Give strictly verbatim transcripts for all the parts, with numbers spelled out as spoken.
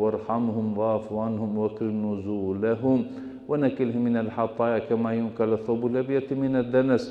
وارحمهم واعف عنهم وأكرم نزلهم ونقهم من الخطايا كما ينقى الثوب الأبيض من الدنس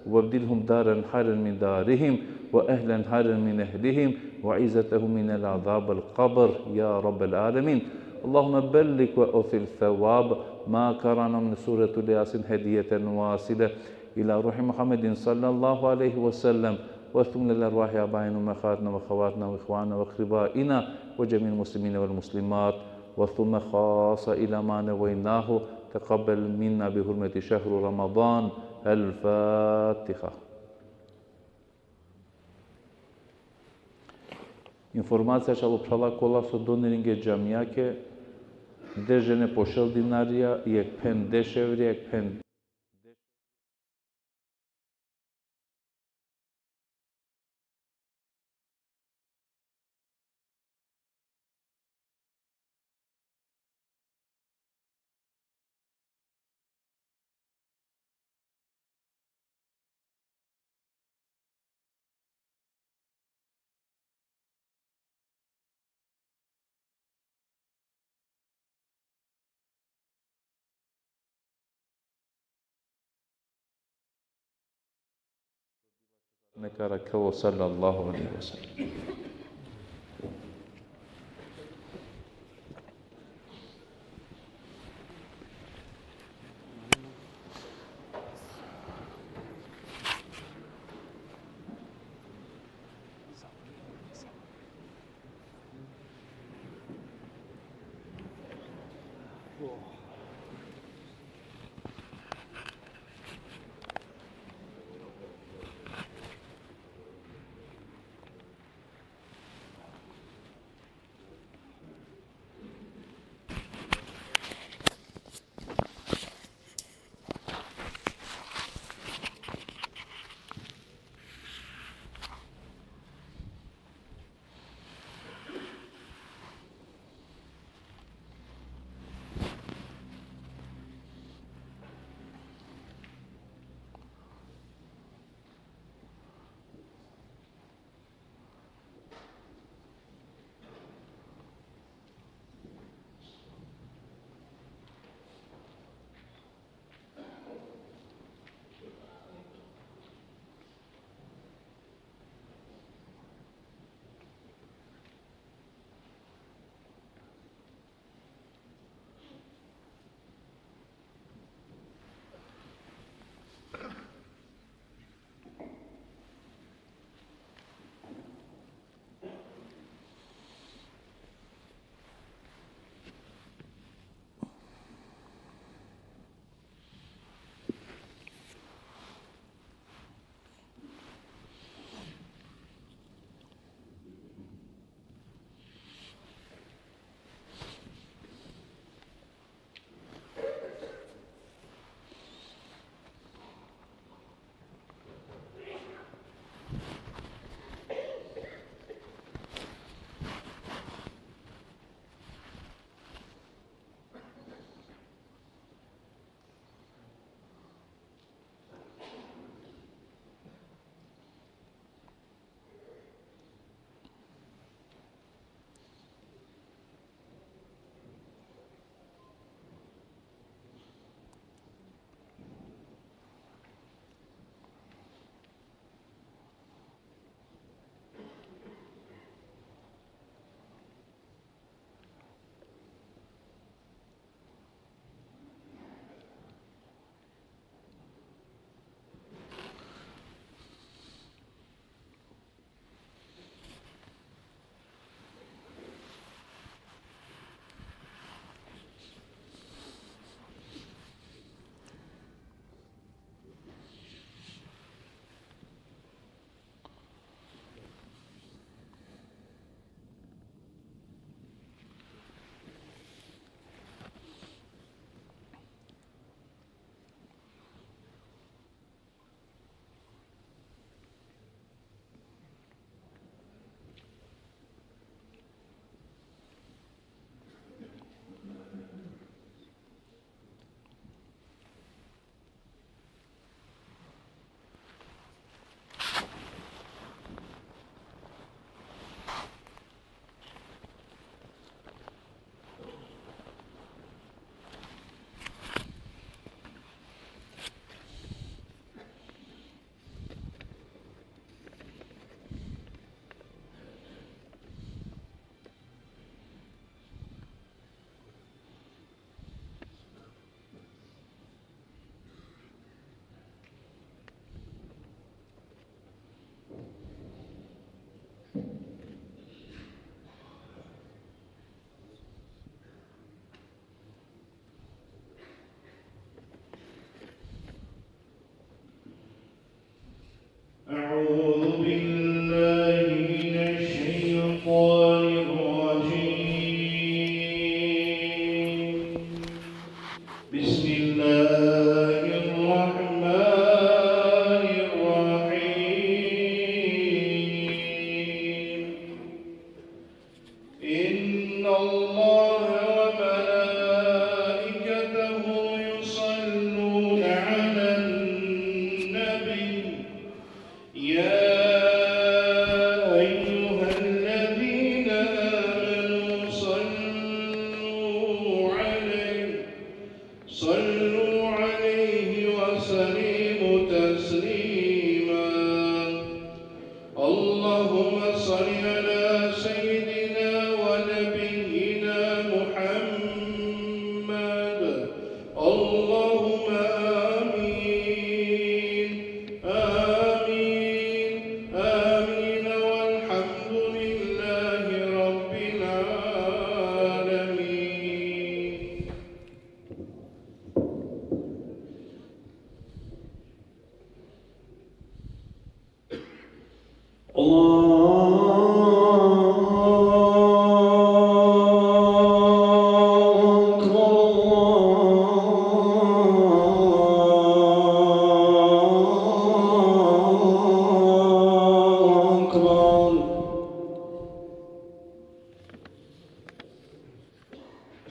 وأبدلهم دارا خيرا من دارهم وأهلا خيرا من أهلهم وعزتهم من العذاب القبر يا رب العالمين. اللهم بلغ وأوصل ثواب ما قرأنا من سورة ياسين هدية واصلة إلى روح محمد صلى الله عليه وسلم، وثم لأرواح آبائنا وأمهاتنا وأخواتنا وإخواننا وأقربائنا وجميع المسلمين والمسلمات، وثم خاصة إلى ما نويناه، تقبل منا بحرمة شهر رمضان. الفاتحة. Informacija, inšallah, phrala, kola so donirenge džamijake, deš džene po šel dinarija, jekh phen deš evrija, jekh phen Neka rakelo, sallallahu alejhi ve sellem.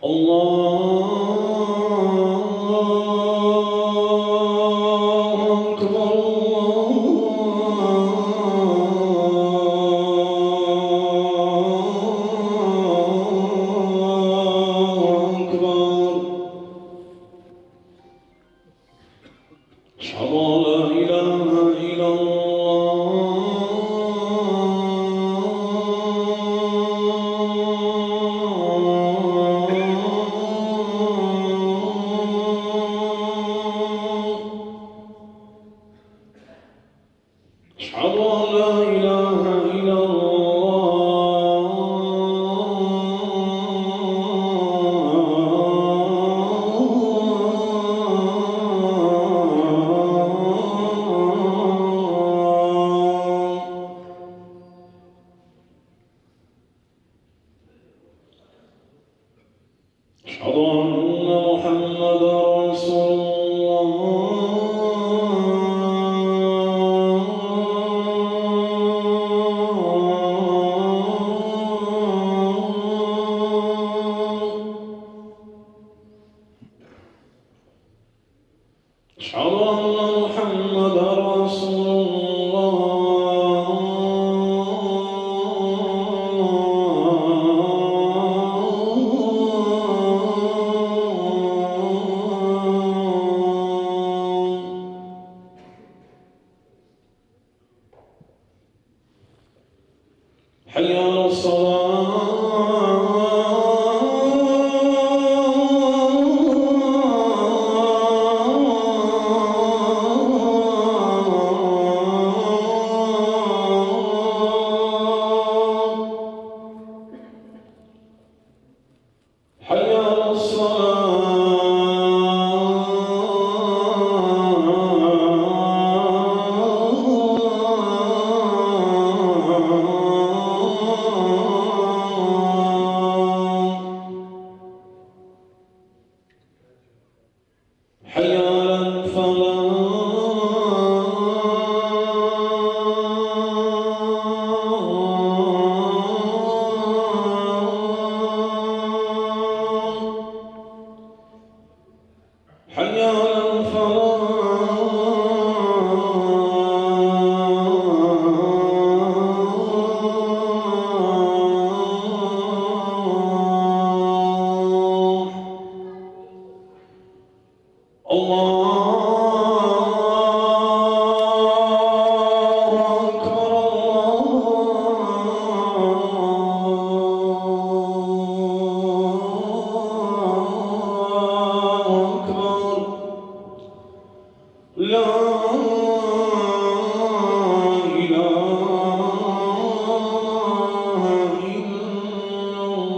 الله أكبر، الله أكبر. أشهد أن لا إله إلا الله. أشهد أن لا إله إلا الله. أشهد أن محمدا رسول الله. أشهد أن محمدا رسول الله. حي على الصلاة. حي على الصلاة. حي على الفلاح. حي على الفلاح. الله أكبر، الله أكبر. لا إله إلا الله.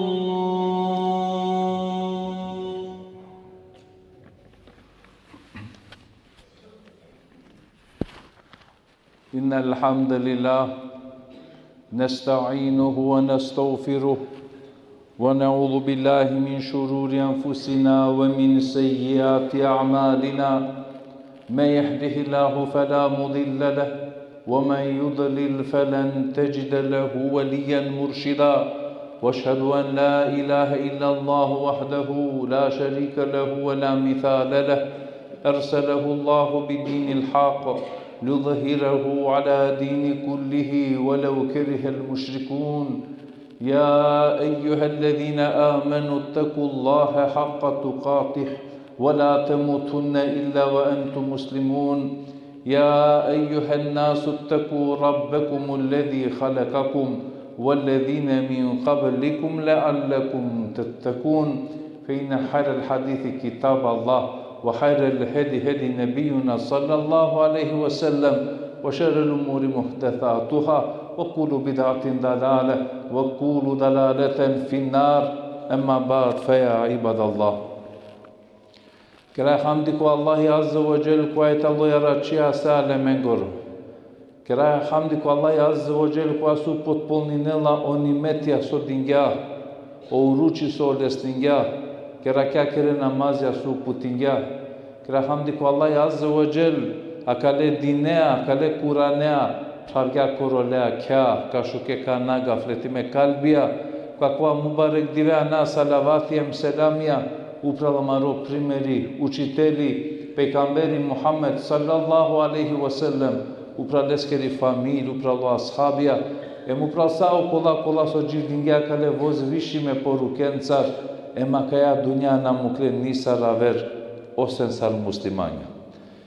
إن الحمد لله نستعينه ونستغفره، ونعوذ بالله من شرور أنفسنا ومن سيئات أعمالنا. من يهده الله فلا مضل له، ومن يضلل فلن تجد له وليا مرشدا. وأشهد أن لا إله إلا الله وحده لا شريك له ولا مثال له. أرسله الله بالدين الحق ليظهره على دين كله ولو كره المشركون. يا أيها الذين آمنوا اتقوا الله حق تقاته ولا تموتن إلا وأنتم مسلمون. يا أيها الناس اتقوا ربكم الذي خلقكم والذين من قبلكم لعلكم تتقون. فإن خير الحديث كتاب الله، وخير الهدي هدي نبينا صلى الله عليه وسلم، وشر الأمور محدثاتها، وكل بدعة ضلالة، وكل ضلالة في النار. أما بعد، فيا عباد الله. Keraja hamdi ko Allahi Azze ve Dželle, kova i tano jaratčija sa alemengoro. Keraja hamdi ko Allahi Azze ve Dželle, kova so potpolninela o nimetija so dingja, o oruči so lesningja, keraja kere namazija so uputingja. Keraja hamdi ko Allahi Azze ve Dželle, akale dinea, akale Kuranea, phravgja korolea kja, ka šuke kana gafletime kalbija, Ko akava mubarek dive ana salavati em selamija upral amaro primeri, učiteli, pejgamberi Muhammed sallallahu alejhi ve sellem, upral leskeri familija, upral o ashabija, em upral sa okola kola so dživdingje akale vozvišime porukencar, em akaja dunja na mukle nisar aver, osven sar muslimanja.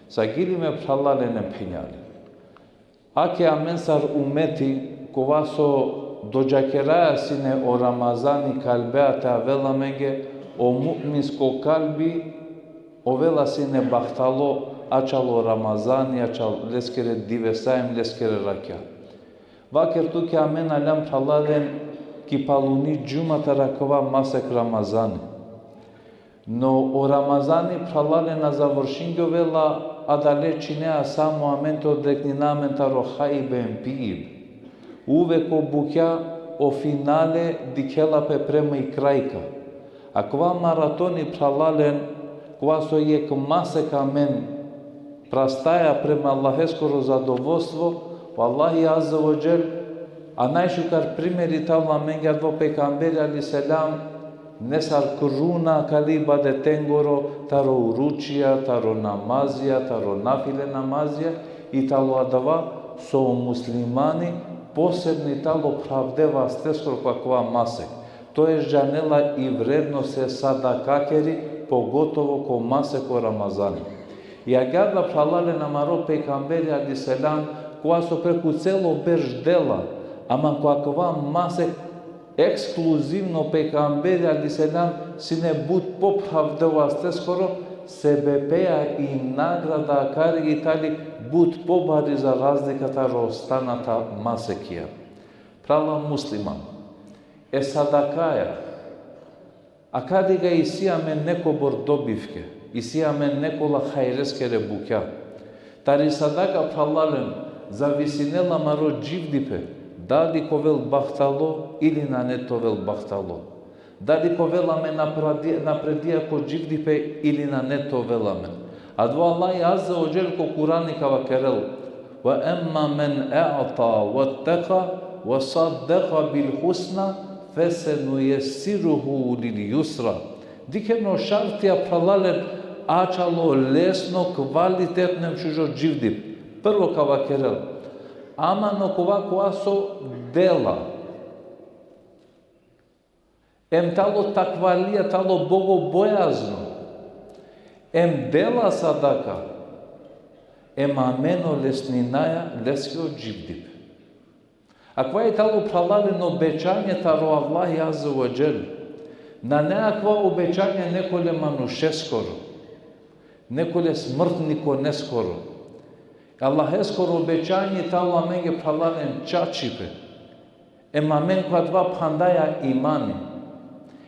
Sagili me phralalen em phenjalen. Ake amen sar umeti, kova so dodžakeraja sine o Ramazani kalbea te avel amenge, o mu'minsko kalbi ovela sine bahtalo, ačhal o Ramazani, ačhal leskere divesa em leskere rakja. Vaker tuke amen aljam phralalen ki paluni džuma taro akava masek Ramazani. No o Ramazani phralalen na završingjovela, adale činea samo amen te odreknina amen taro hajbe em pibe. Uvek o bukja, o finale dikhela pe prema i krajka. Akava maratoni phralalen, kova so jekh masek amen prastaja prema Allaheskoro zadovoljstvo, o Allahi Azze ve Dželle, a najšukar primeri tano amenge adava o pejgamberi alejhi selam, nesar kruna akale ibadetengoro, taro oručija, taro namazija, taro nafile namazija, i tano adava so o muslimani posebni tano phravde vasteskoro ko akava masek. To jest džanela i vrednost e sadakakeri, pogotovo ko masek o Ramazani. I agjaar da phralalen amaro pejgamberi alejhi selam, kova so preku celo berš dela, ama ko akava masek ekskluzivno pejgamberi alejhi selam sine but pophravde vasteskoro, sebepeja i nagrada akari i tali but pobari za razlika taro ostanata masekija. Phrala musliman, e sadakaja, akari ga isi amen nekobor dobivke, isi amen nekola hajreskere bukja. Tari sadaka phralalen zavisinela amaro dživdipe, dali ka ovel bahtalo ili nane te ovel bahtalo. Dali ka ovel amen napredi-, napredija ko dživdipe ili nane te ovel amen. Adava Allahi Azze ve Dželle ko Kurani ka vakerel: "Ve emma men e'ta vettekha ve saddeqa bil husna, fesenujessiruhu lil jusra." Dikhen o šartija phralalen, ačhal o lesno, kvalitetno em šužo dživdip. Prvo ka vakerel. Ama okova kova so dela. Em tano takvalija, tano bogobojazno. Em dela sadaka. Em amen olesninaja leske o dživdipe. Akava i tano phralalen obećanje taro Allahi Azze ve Dželle. Nane akava obećanje nekole manušeskoro, nekole smrtnikoneskoro. Allaheskoro obećanje tano amenge phralalen čačipe. Em amen ko adava phandaja imani.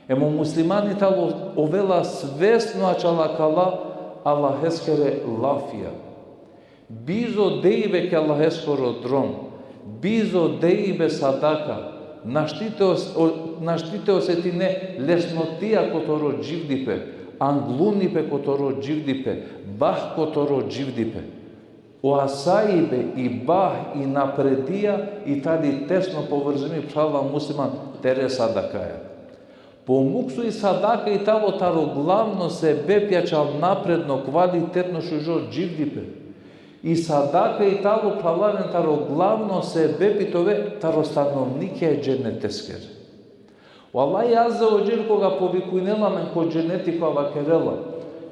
Em o muslimani tano ovela svesno ačhal akala Allaheskere lafija. Bizo dejbe ki Allaheskoro drom, bizo dejbe sadaka, našti te os-, o, našti te osetine lesnotija ko toro dživdipe, anglunipe ko toro dživdipe, bah ko toro dživdipe. O asajbe i bah i napredija i tali tesno povrzimi phrala musliman tere sadakaja. Pomukso i sadaka i tano taro glavno sebepi ačhal napredno, kvalitetno šužo dživdipe. I sadaka i tano phralalen taro glavno sebepi te ove taro stanovnikija e dženeteskere. O Allahi Azze ve Dželle koga povikujnela amen ko dženeti ka vakerela: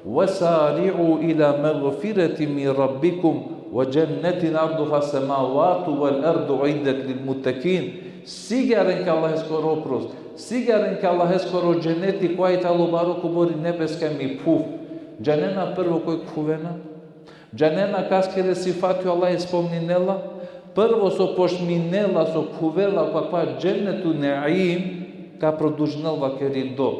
"Ve sari'u ila magfiratin min rabbikum ve džennetin arduha semavatu vel ardu uiddet lil muttekin." Sigjaren ki Allaheskoro oprost, sigjaren ki Allaheskoro dženeti, kova i tano baro kobor i nebeska em i phuv. Džanena prvo koj khuvena? Džanena kaskere sifati o Allahi spomninela? Prvo so počminela, so khuvela ko akava džennetu naim, ka produžinel vakerindo: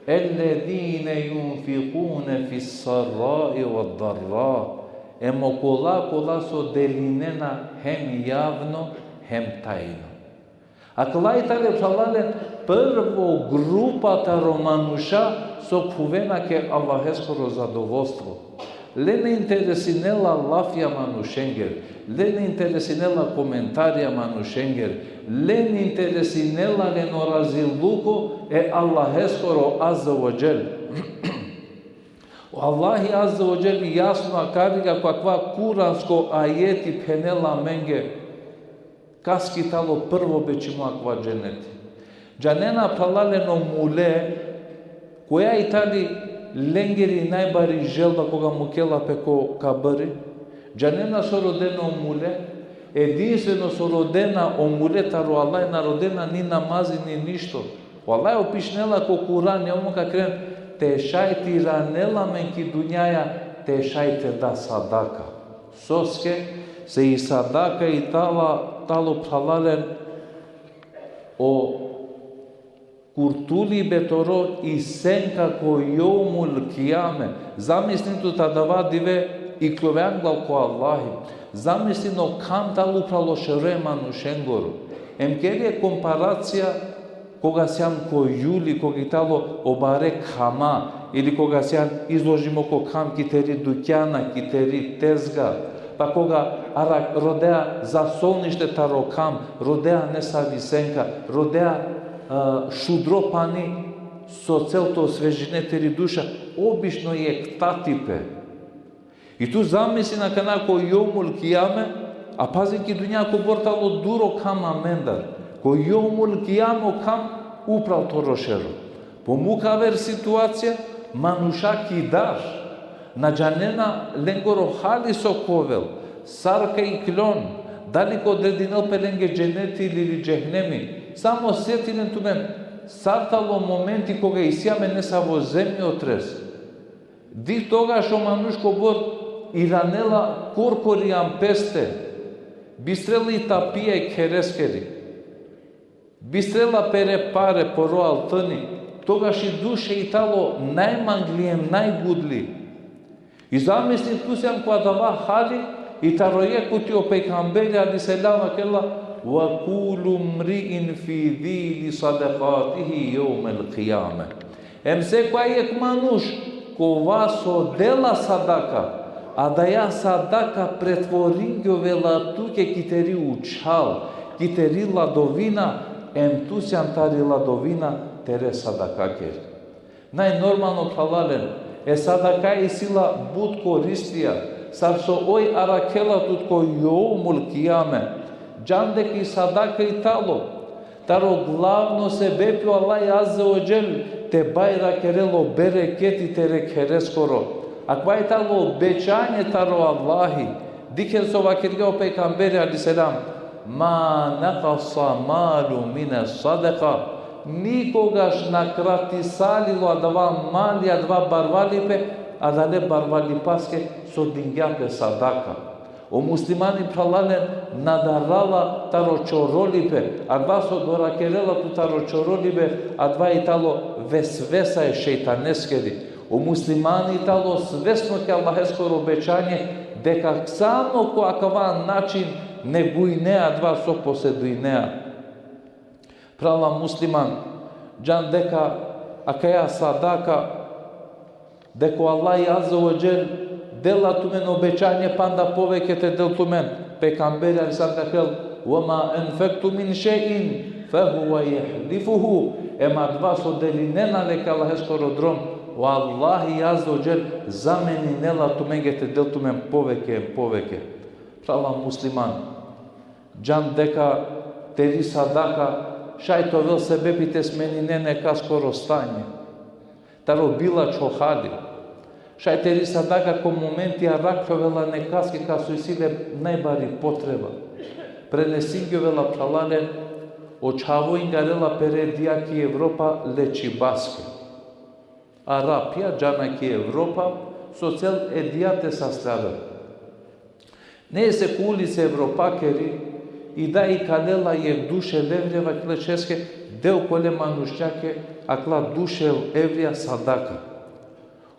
"Ellezine junfikune fis sarra'i ved darra." Em okola kola so delinena hem javno, hem tajno. Akala i tane phralalen prvo grupa taro manuša so khuvena ke Allaheskoro zadovoljstvo. Le ne interesinela lafija manušenger, le ne interesinela komentarija manušenger, le ne interesinela len o raziluko e Allaheskoro azze ve dželle. O Allahi azze ve dželle jasno akari ko akava kuransko ajeti phenela amenge kaske tano prvo bećimo akava dženeti. Džanena, phralalen, o mule, koja i tani lengeri najbari želba koga mukela pe ko kabri? Džanena so rodena o mule? Edinstveno so rodena o mule taro Allah, na rodena ni namazi ni ništo. O Allah opišinela ko Kurani, ov ka keren, te šaj te iranel amen ki dunjaja, te šaj te da sadaka. Soske? Se i sadaka i tala, talo, phralalen, o kurtulibe toro i senka ko jevmul kijame. Zamislin tut adava dive ikljovea anglal ko Allahi. Zamislin o kam talo upral o šero e manušengoro. Em keri e komparacija koga sian ko juli, koga i talo o bare khama, ili koga sian izložimo ko kham ki teri dukjana, ki teri tezga, pa koga ara-, rodea zasolnište taro kham, rodea nesavi senka, rodea, e, šudro pani, so cel te osvežine teri duša, obično jekh tatipe. I tu zamislin akana ko jevmul kijame, a pazin, ki dunja kobor talo dur o kham amendar, ko jevmul kijame o kham upral toro šero. Po mukaver situacija, manuša ki dar, na džanena lengoro hali so ka ovel, sar ka ikljon, dali ka odredinel pe lenge dženeti ili džehenemi. Samo setinen tumen, sar talo momenti koga isi amen nesavo zemjotres. Di togaš o manuš kobor iranela korkori an peste, bistrela i tapija e khereskeri, bistrela pere pare, poro altini, togaš i duša i talo najmangli em najgudli. I zamislin tu sian ko adava hali, i taro jekh puti o pejgamberi alejhi selam vakerela: "Ve kullu mri'in fi zilli sadakatihi jevmel kijame." Em sekova jekh manuš kova so dela sadaka, adaja sadaka pretvoringjovela tuke ki teri učhal, ki teri ladovina, em tu sian tari ladovina tere sadakakeri. Najnormalno, phralalen, e sadaka isi la but koristija, sar so oj arakhela tut ko jevmul kijame. Džan deka i sadaka i talo taro glavno sebepi o Allah azze ve dželle te bajrakerel o bereketi tere khereskoro. Akava i talo obećanje taro Allahi. Dikhen so vakergja o pejgamberi alejhi selam: "Ma nakasa malu mine sadaka." Nikogaš na kratisalilo adava mali, adava barvalipe, adale barvalipaske so dingja pe sadaka. O muslimani, phralalen, na darala taro čorolipe, adava so dorakerela tut taro čorolipe, adava i talo vesvesa e šejtaneskeri. O muslimani i talo svesno ki Allaheskoro obećanje, deka samo ko akava način neguinea adava so posedujnea. Phrala musliman, džan deka akaja sadaka, deka o Allah azze ve dželle dela tumen obećanje panda poveke te del tumen. Pejgamberi alejhi selam vakerel: "Ve ma enfektum min šej'in fe huve juhlifuhu." Em adava so delinena le ki Allaheskoro drom, o Allah azze ve dželle zameninela tumenge te del tumen poveke, poveke. Phrala musliman, džan deka teri sadaka šaj te ovel sebepi te smenine nekaskoro stanje. Taro bilačho hali. Šaj teri sadaka ko momenti arakhlovela nekaske kas so isi le najbari potreba. Prenesingjovela, phralalen, o čhavo ingarela pere dija ki Evropa lečibaske. Arapija džana ki Evropa, so cel e dija te saslavel. Nejse, ko ulica Evropakeri, i daj ikalela jekh dušel evrija, vakerela čheske: "De okole manušnjake akala dušel evrija sadaka."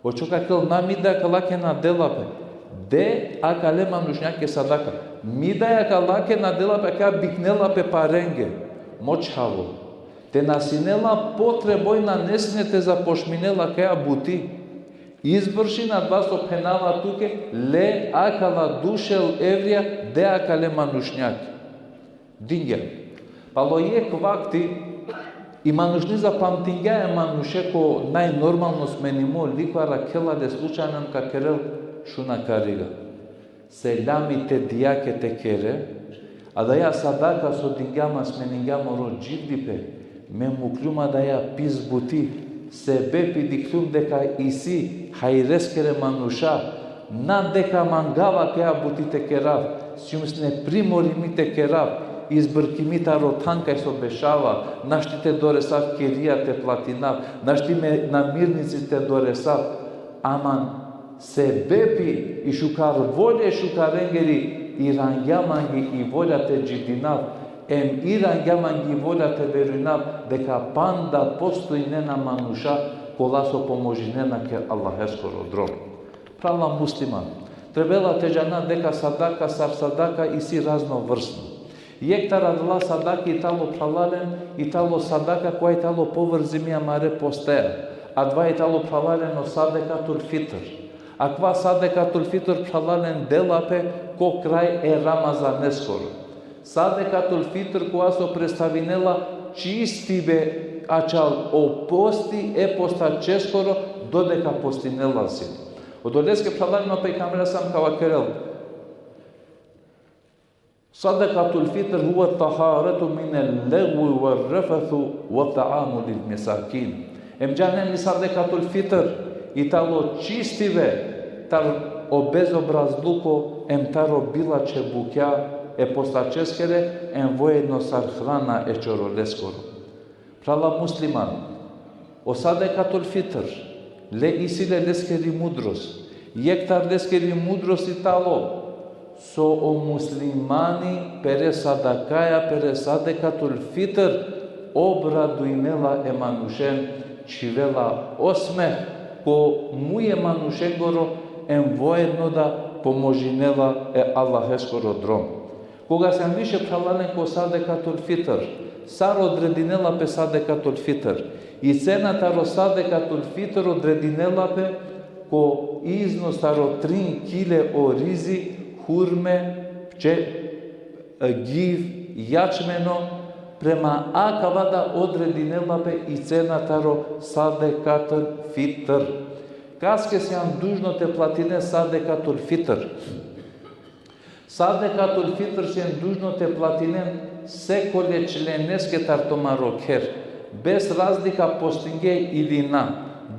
O čhavo vakerel: "Na, mi daj akalake na dela pe." "De akale manušnjake sadaka." "Mi daj akalake na dela pe, akaja biknela pe parenge." "Mo čhavo, te na sine la potreba, oj nane sine te započminel akaja buti." Izvršin adava so phenava tuke, le akala dušel evrija de akale manušnjake. Dingja. Palo jekh vakti i manušni zapamtingja e manuše ko najnormalno smenimo liko, arakhela le slučajno em ka kerel: Šun akariga. Selami te dijake te kere, adaja sadaka so dingja man smeningja moro dživdipe, me mukljum adaja pis buti, sebepi dikhljum deka isi hajreskere manuša, na deka mangava kaja buti te kerav, sijum sine primorimi te kerav, izbrkimi taro than kaj so bešava, našti te doresav kirija te platinav, našti me namirnici te doresav, aman sebepi i šukar volje šukarengeri irangja mangi i volja te dživdinav, em irangja mangi i volja te verujnav deka panda postojnena manuša kola so pomožinena ke Allaheskoro drom. Phrala musliman, trebela te džana deka sadaka sar sadaka isi raznovrsno. Jekh taro adala sadaka i talo, phralalen, i talo sadaka koja i talo povrzimi amare posteja. Adava i talo, phralalen, o sadekatul fitr. Akava sadekatul fitr, phralalen, dela pe ko kraj e Ramazaneskoro. Sadekatul fitr kova so predstavinela čistibe ačhal o posti e postačeskoro dodeka postinela si. Odoleske, phralalen, o pejgamberi sam ka vakerel: Sadekatul fitr huve taharetu minel legvi ve refesu ve taamu lil mesakin. Em džanen li, sadekatul fitr i talo čistibe tar o bezobrazluko em taro bilačhe bukja e postačeskere, em vojedno sar hrana e čoroleskoro. Phrala musliman, o sadekatul fitr, le isi le leskeri mudrost. Jekh tar leskeri mudrost i talo so o muslimani pere sadakaja, pere sadekatul fitr, obradujnela e manušen, čhivela osmeh ko muj e manušengoro, em vojedno da pomožinela e Allaheskoro drom. Koga sian više, phralalen, ko sadekatul fitr, sar odredinela pe sadekatul fitr? I cena taro sadekatul fitr odredinela pe ko iznos taro trin kile o rizi, hurme, pče-, e, giv, jačmeno, prema akava da odredinela pe i cena taro sadekatul fitr. Kaske sian dužno te platine sadekatul fitr? Sadekatul fitr sian dužno te platinen sekole členeske tar tumaro kher, bez razlika postinge ili na.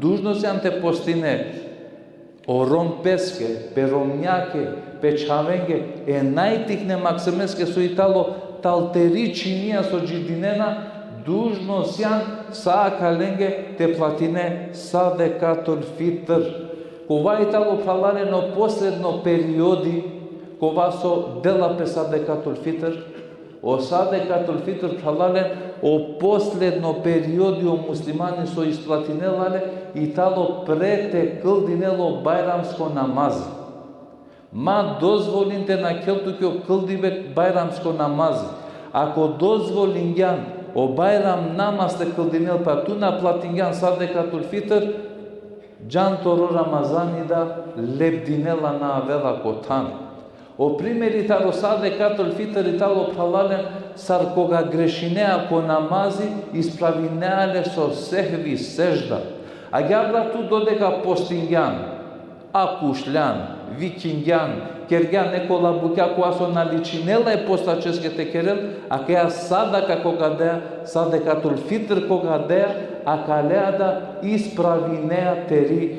Dužno sian te postine o rom peske, pe romnjake, pe čhavenge, e najtikne maksemeske so i talo tal teri čhinija so dživdinena, dužno sian sa akalenge te platine sadekatul fitr. Kova i talo, phralalen, o posledno periodi kova so dela pe sadekatul fitr? O sadekatul fitr, phralalen, o posledno periodi o muslimani so isplatinela le i talo pre te kldinel o bajramsko namaz. Ma dozvolin te nakhel tuke o kldibe bajramsko namaz. Ako dozvolingjan o bajram namaz te kldinel, pa tu na platingjan sadekatul fitr, džan toro Ramazani da lebdinela, na avela ko than. O primeri taro sadekatul fitr i talo, phralalen, sar koga grešinea ko namazi, ispravinea le so sehvi, sežda. Agjaar da tu dodeka postingjan, akušljan, vikingjan, kergjan nekola bukja koja so na ličinela e postačeske te kerel, akaja sadaka koga dea, sadekatul fitr koga dea, akalea da ispravinea teri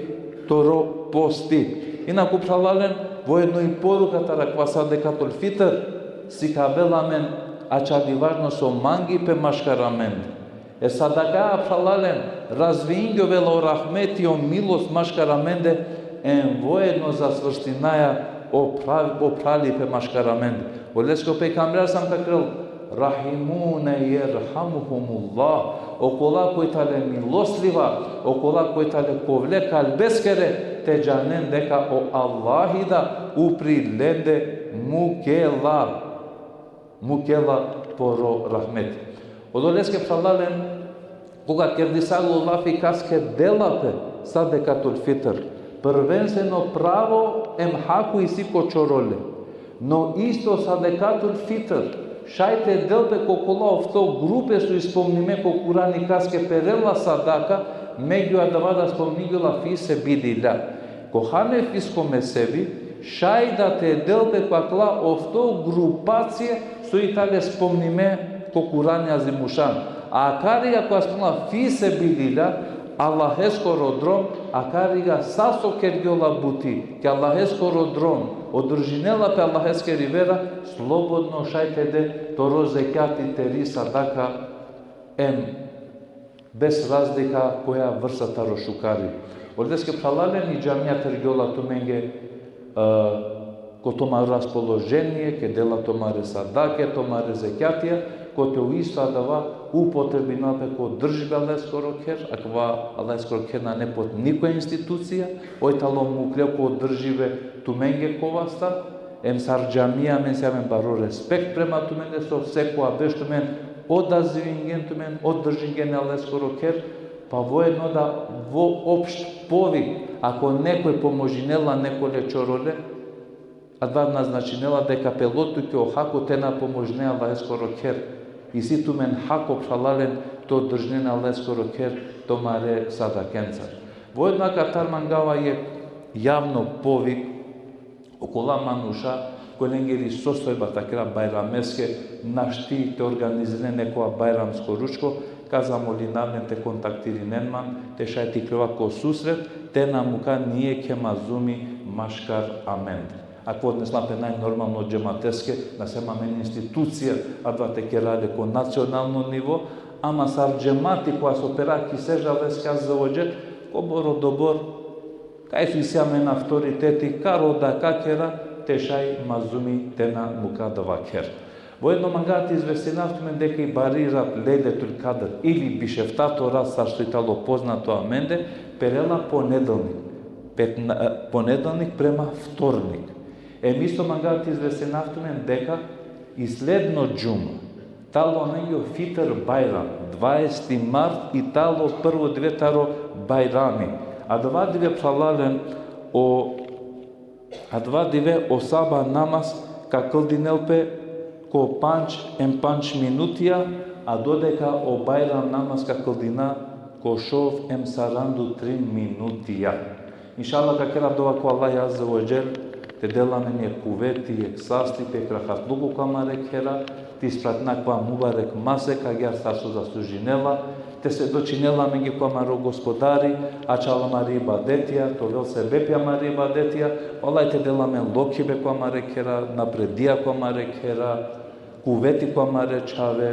toro posti. Inaku, phralalen, vojedno i poruka taro akava sadekatul fitr, sikavela amen ačhali važno so mangipe maškar amende. E sadaka, phralalen, razveingjovela o rahmeti, o milost maškar amende, em vojedno zasvrstinaja o phral-, o phralipe maškar amende. Oleske o pejgamberi sam ka kerel: Rahimune jerhamuhumullah. Okola koj tale milosliva, okola koj tale kovle kalbeskere, te džanen deka o Allahi da upri lende mukela, mukela poro rahmeti. Odoleske, phralalen, koga kerdisalo lafi kaske dela pe sadekatul fitr, Prvenstveno pravo em hako isi ko čorole. No isto sadekatul fitr, šaj te del pe ko kola ofto grupe so i spomnime ko Kurani kaske perela sadaka, megju adava da spomningjola fi sebilillah. Ko hanefisko mezhebi, šaj da te del pe ko akala ofto grupacije so i tale spomnime ko Kurani Azimušan. A akariga kola spomnela fi sebilillah, Allaheskoro drom, akariga sa so kergjola buti, ki Allaheskoro drom, održinela pe Allaheskeri vera, slobodno šaj te de toro zekjati, teri sadaka, em bez razlika koja vrsta taro šukari. Oleske phralalen, i džamija tergjola tumenge, e, ko tumaro raspoloženie, ke dela tumare sadake, tumare zekjatija, kote o isto adava upotrebinela pe ko održbe Allaheskoro kher, akava Allaheskoro kher nane pod nikoja institucija, oj tano mukhljo ko održbe tumenge ko vasta, em sar džamija amen si amen baro respekt prema tumende, so sekoja berš tumen odazivingen tumen, održingen Allaheskoro kher, pa voedno da vo opšt povik, ako nekoj pomožinela nekole čorole, adava na značinela deka pelo tuke o hako te na pomožine Allaheskoro kher. Isi tumen hako phralalen te održinen Allaheskoro kher tumare sadakencar. Voedno akatar mangava jekh javno povik, okola manuša, kolengeri sostojba te kera bajrameske, našti te organizinen nekoja bajramsko ručko, ka zamolinav len te kontaktirinen man, te šaj te iklova ko susret, te na muka nijekhe mazlumi maškar amende. Akava odnesla pe najnormalno džemateske, na sem amen institucija, adava te kera le ko nacionalno nivo, ama sar džemati kova so pera ki sežda leske Azze ve Dželle, kobor odobor, kaj so isi amen avtoriteti, ka roda, ka kera, te šaj mazlumi te na muka adava kher. Voedno manga te izvestinav tumen deka i bari rat Lejletul Kadr ili bišeftato rat, sar so i tano poznato amende, perela ponedelnik. Petna-, e, ponedelnik prema vtornik. Em isto manga te izvestinav tumen deka i sledno džuma tano amenge o Fitr Bajram, dvaeseti mart, i tano prvo dive taro Bajrami. Adava dive phralalen, o, adava dive o sabah namaz ka kldinel pe ko pandž em pandž minutija, a dodeka o Bajram namaz ka kldina ko šov em saranda u trin minutija. Inšallah ka kera dova ko Allahi Azze ve Dželle, te del amen jekh kuveti, jekh sasti, jekh rahatluko ko amare khera, te ispratina kova mubarek masek agjaar sar so zaslužinela, te svedočinel amenge ko amaro Gospodari, ačhal amare ibadetija, te ovel sebepi amare ibadetija, vallahi te del amen lokhibe ko amare khera, napredija ko amare khera, kuveti ko amare čhave,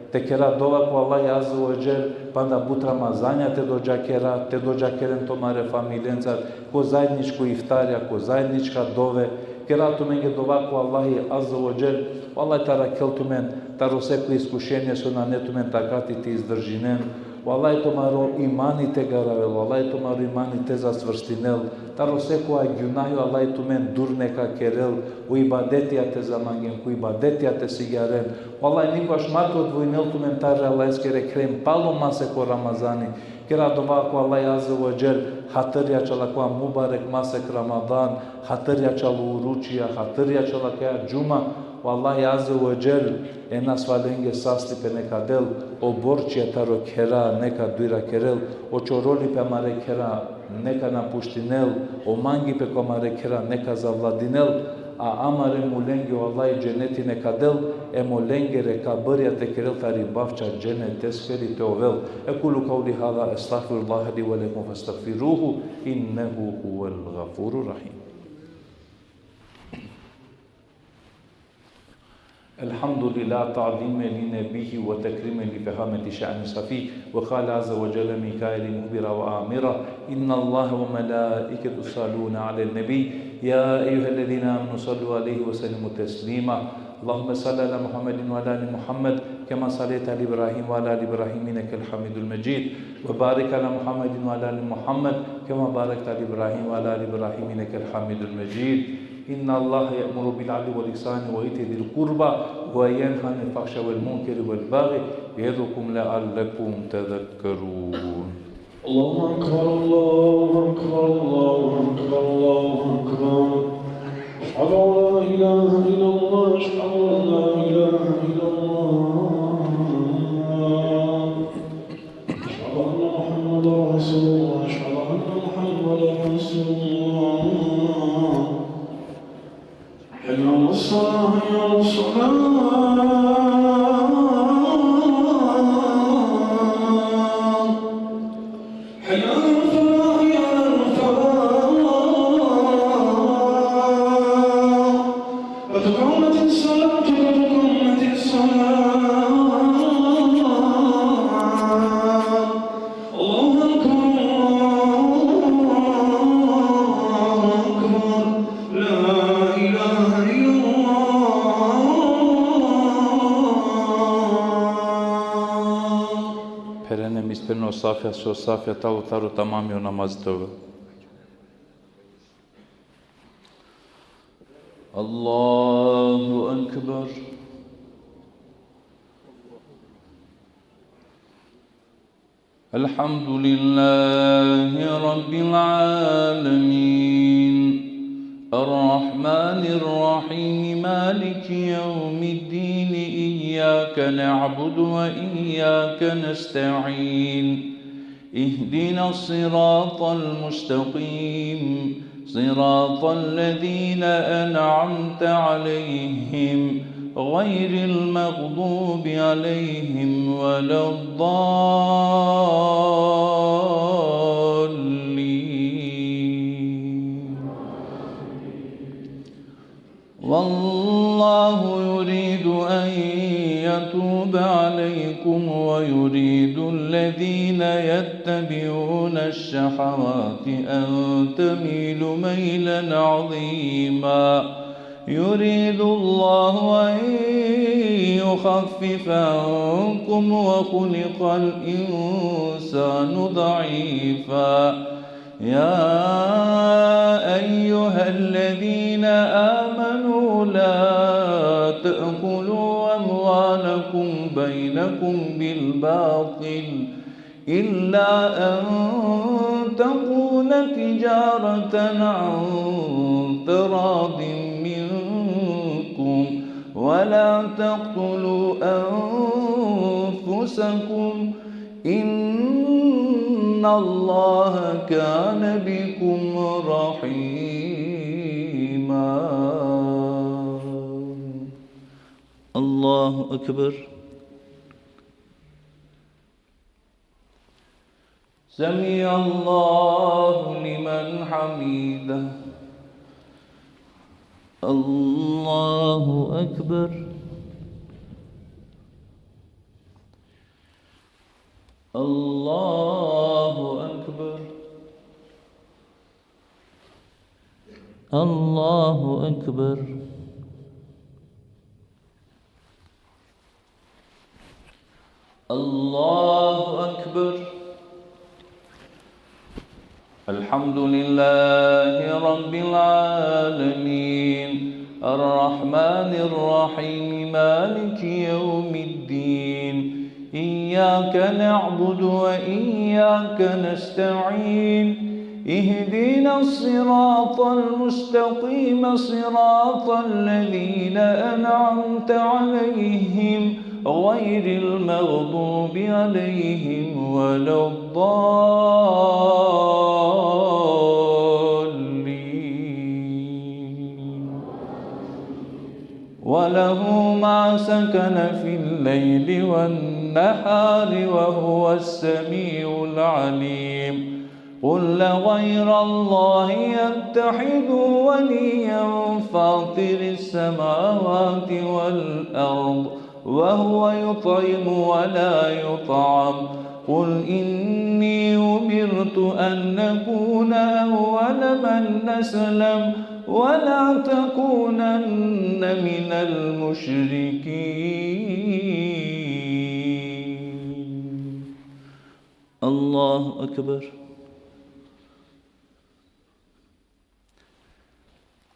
te kera dova ko Allahi Azze ve Dželle, panda but Ramazanja te dodžakera, te dodžakeren tumare familijencar, ko zaedničko iftarija, ko zaednička dove, kera tumenge dova ko Allahi Azze ve Dželle, vallahi te arakhel tumen taro sekoj iskušenie so nane tumen takati te izdržinen, vallahi tumaro imani te garavel, vallahi tumaro imani te zacvrstinel, taro sekoja gjunahi, vallahi tumen dur neka kerel, o ibadetija te zamangen, ko ibadetija te sigjaren. Vallahi nikogaš ma te odvojinel tumen tari Allaheskere kher em palo masek o Ramazani. Kera dova ko Allahi Azze ve Dželle, hatri ačhal akava mubarek masek Ramadan, hatri ačhal o uručija, hatri ačhal akaja džuma, o Allahi Azze ve Dželle e nasvalenge sastipe neka del, o borčija taro khera neka dujra kerel, o čorolipe amare khera neka napuštinel, o mangipe ko amare khera neka zavladinel, a amare mulenge o Allahi dženeti neka del, em olengere kabrija te kerel tari bavča dženeteskeri te ovel. أقول قولي هذا، أستغفر الله لي ولكم فاستغفروه، إنه هو الغفور الرحيم. الحمد لله، تعظيما لنبيه وتكريما لفخامة شأن صفيه. وقال عز وجل من قائل مخبرا وآمرا: إن الله وملائكته يصلون على النبي، يا أيها الذين آمنوا صلوا عليه وسلموا تسليما. اللهم صل على محمد وعلى آل محمد كما صليت على إبراهيم وعلى آل إبراهيم إنك حميد مجيد. وبارك على محمد وعلى آل محمد كما باركت على إبراهيم وعلى آل إبراهيم إنك حميد مجيد. إن الله يأمر بالعدل والإحسان وإيتاء ذي القربى وينهى عن الفحشاء والمنكر والبغي يعظكم لعلكم تذكرون. الله أكبر، الله أكبر، الله أكبر. أكبر. أشهد أن لا إله إلا الله. أشهد أن لا إله إلا الله. أشهد أن محمدا رسول الله. أشهد أن محمدا رسول الله. حي على الصلاة، حي على الصلاة. حي على الفلاح، حي على الفلاح. قد قامت الصلاة، قد قامت الصلاة. الله أكبر، الله أكبر. لا إله إلا الله. Pherena mi ispirno safja, so safja talo taro tamami o namazi te ovel. الله أكبر. الحمد لله رب العالمين. الرحمن الرحيم. مالك يوم الدين. إياك نعبد وإياك نستعين. اهدنا الصراط المستقيم. صراط الذين أنعمت عليهم غير المغضوب عليهم ولا الضالين. والله يريد أن يتوب عليكم ويريد الذين يتبعون الشهوات أن تميلوا ميلا عظيما. يريد الله أن يخفف عنكم وخلق الإنسان ضعيفا. يا أيها الذين آمنوا لا تأكلوا أموالكم بينكم بالباطل إلا أن تكون تجارة عن تراض منكم ولا تقتلوا أنفسكم إن الله كان بكم رحيما. الله أكبر. سمع الله لمن حمده. الله أكبر. الله أكبر. الله أكبر. الله أكبر. الحمد لله رب العالمين. الرحمن الرحيم. مالك يوم الدين. إياك نعبد وإياك نستعين. اهدنا الصراط المستقيم. صراط الذين أنعمت عليهم غير المغضوب عليهم ولا الضالين. وله ما سكن في الليل والنهار وهو السميع العليم. قل غير الله يتخذ وليا فاطر السماوات والأرض وهو يطعم ولا يطعم. قل إني أمرت أن أكون أول من أسلم ولا تكونن من المشركين. الله أكبر.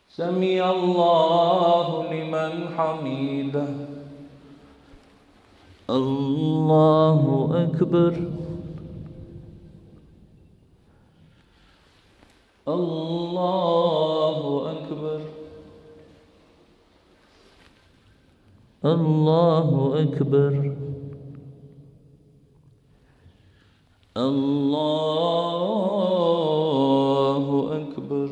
سمع الله لمن حمده. الله أكبر. الله الله أكبر. الله أكبر.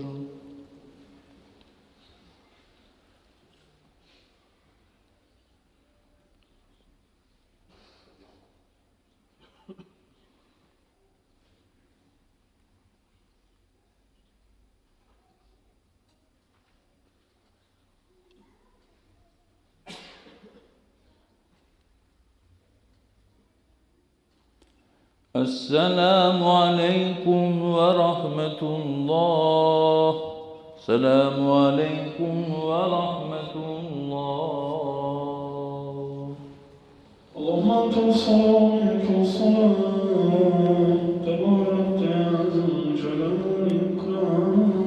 السلام عليكم ورحمة الله. السلام عليكم ورحمة الله. اللهم أنت السلام ومنك السلام، تباركت يا ذا الجلال والإكرام.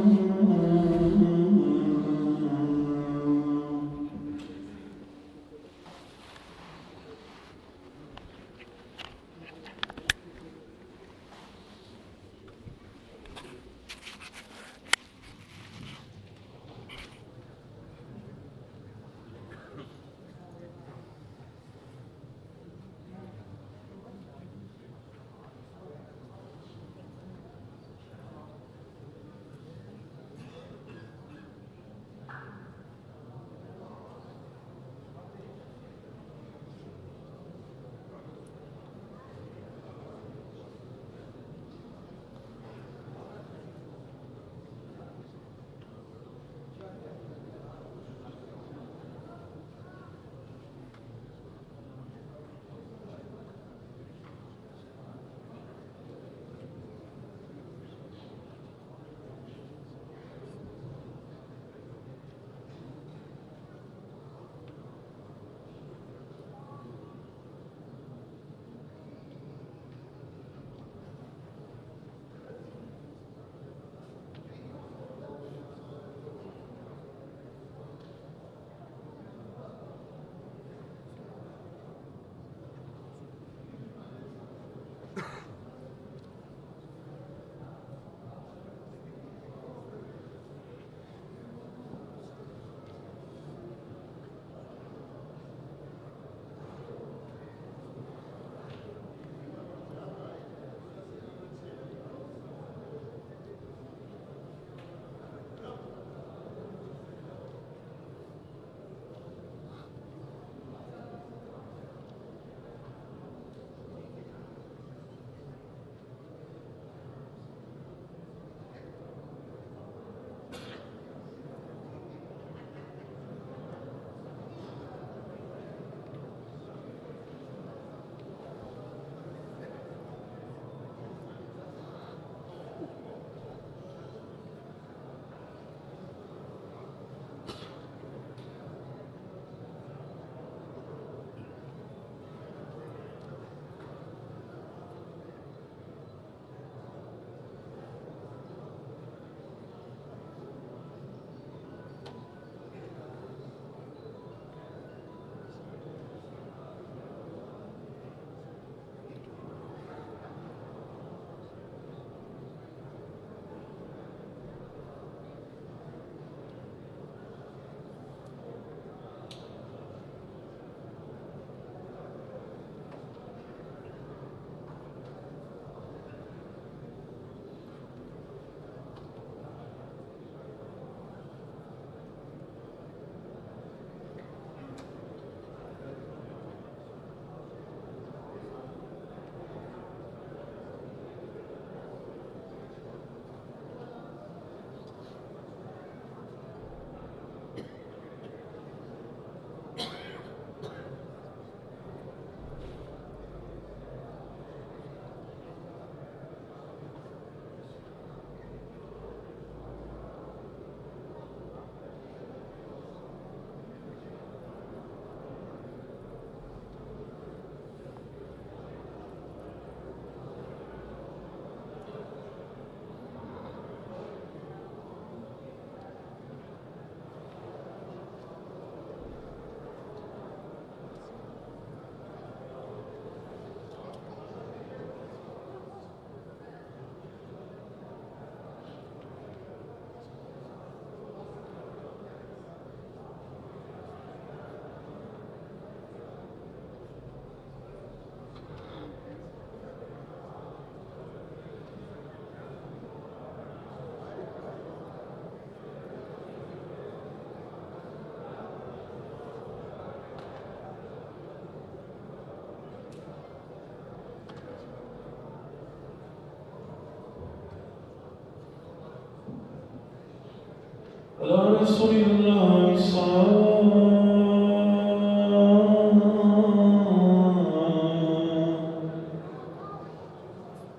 على رسول الله الصلاة.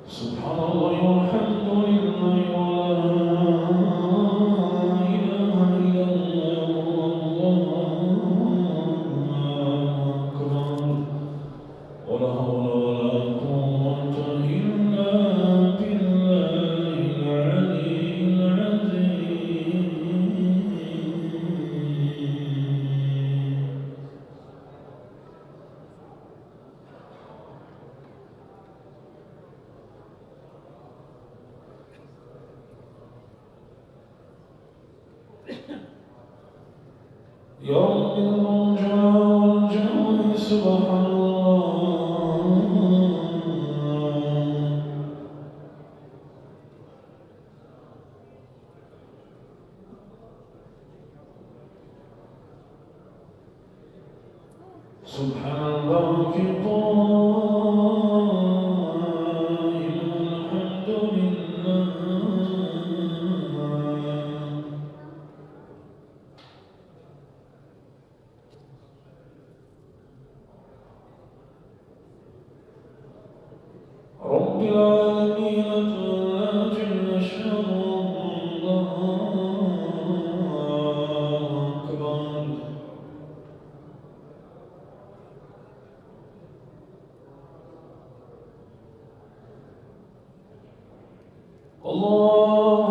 سبحان الله والحمد لله ولا إله إلا الله والله أكبر. ولا حول ولا قوة إلا بالله العلي العظيم. يا رب ذا الجلال والجمال، سبحان الله. سبحان الله القائم، الحمد لله. رب العالمين، تعالى جل شأنه، الله أكبر. الله